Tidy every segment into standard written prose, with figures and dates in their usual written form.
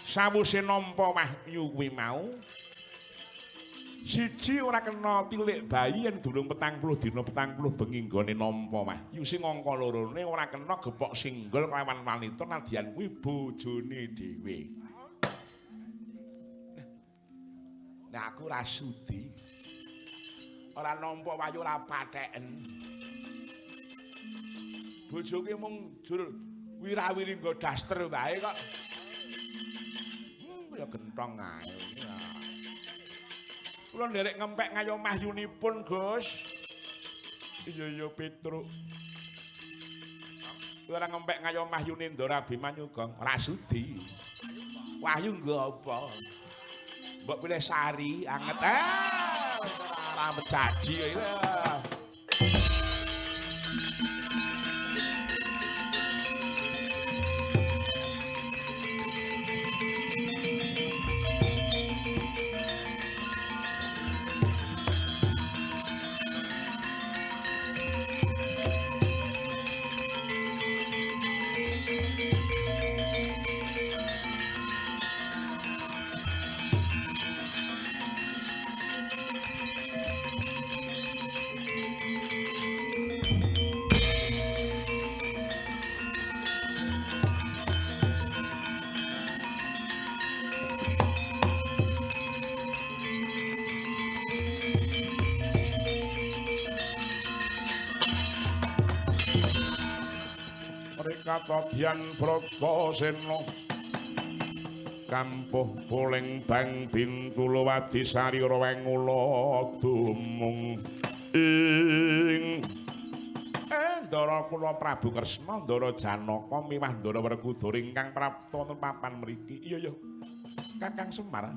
Sawuse nampa wahyu kuwi mau, siji ora kena tilik bayi yen durung 40 dina 40 bengi nggone nampa wahyu. Sing angka lorone ora kena gepok singgol kelawan wanita nadyan kuwi bojone dhewe. Nah aku ora sudi. Ora nampa wahyu ora patheken. Bojoke mung jur wirawiri nggo daster wae kok. Ya gentong ae. Kula nderek ngempek ngayom mahyunipun, Gus. Iya ya Petruk. Kula ora ngempek ngayom mahyune Ndara Abimanyu, Gong. Ora sudi. Wahyu nggo apa? Mbok pilih sari anget. Ora mejaji kok. Katodyan Bratasena kampuh poleng bang bintulu wadisari wengula dumung ing Ndara kula Prabu Kresna Ndara Janaka miwah Ndara Werkudara ingkang prapta wonten papan mriki. Iya ya Kakang Semar,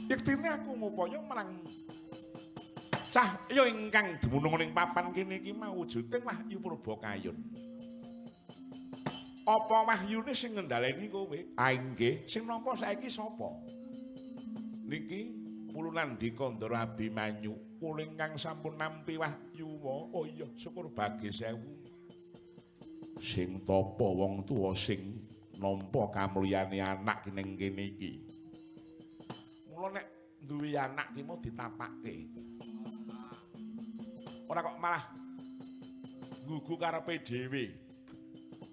yektine aku ngupaya marang cahya ingkang dumunung ning papan kene iki mawujuding wahyu Purbakayun. Apa wahyune sing ngendhaleni kowe? Ah inggih, sing nampa saiki sapa? Niki Pulunandika Ndara Abimanyu, kula ingkang sampun nampi wahyu. Oh iya, syukur bagi sewu. Sing tapa wong tuwa sing nampa kamulyane anak ning kene iki. Mula nek duwe anak ki mau ditapake. Ora kok malah nggugu karepe dhewe.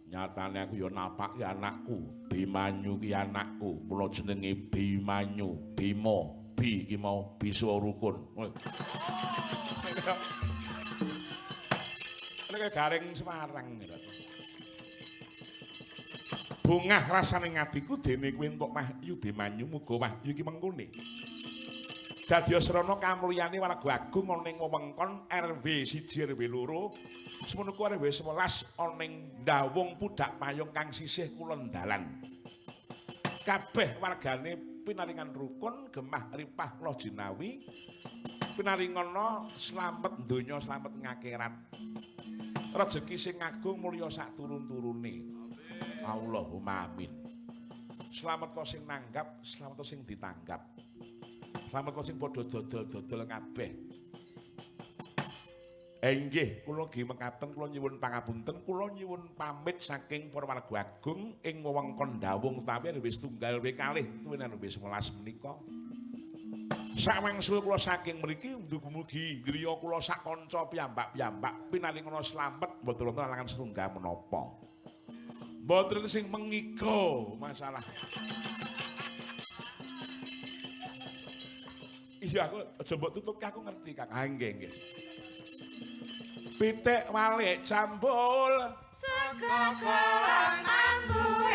Nyatane aku ya napake anakku, Bimanyu ki anakku, mula jenenge Bimanyu, Bima, Bi ki mau bisa rukun. Nek garing Semarang. Bungah rasane ngatiku dene kuwi entuk wahyu Bimanyu, muga wahyu iki mengkone. Dadi srana kamulyane warga agung ana ing wewengkon RW 1 RW 2 semono kuwi RW 11 ana ing Ndawung Pudak Payung kang sisih kulon dalan. Kabeh wargane pinaringan rukun, gemah ripah loh jinawi, pinaringana slamet donya slamet ngakhirat. Rejeki sing agung mulya sak turun-turune. Allahumma amin. Slamet sing nanggap, slamet sing ditanggap. Slamet sing padha dodol-dodol kabeh. Inggih, kula nggih mekaten, kula nyuwun pangapunten, kula nyuwun pamit saking para warga agung ing wewengkon Ndawung utawi RW setunggal RW kalih tuwinan RW 11 menika. Sakwangsul kula saking mriki mugi-mugi griya kula sak kanca piyambak-piyambak pinaringana slamet mboten wonten alangan setunggal menapa. Mboten sing mengigo masalah. Iya aku aja mbok tutupke, aku ngerti Kang. Ah nggih nggih. Pitik walik jambul sego kolang ambul.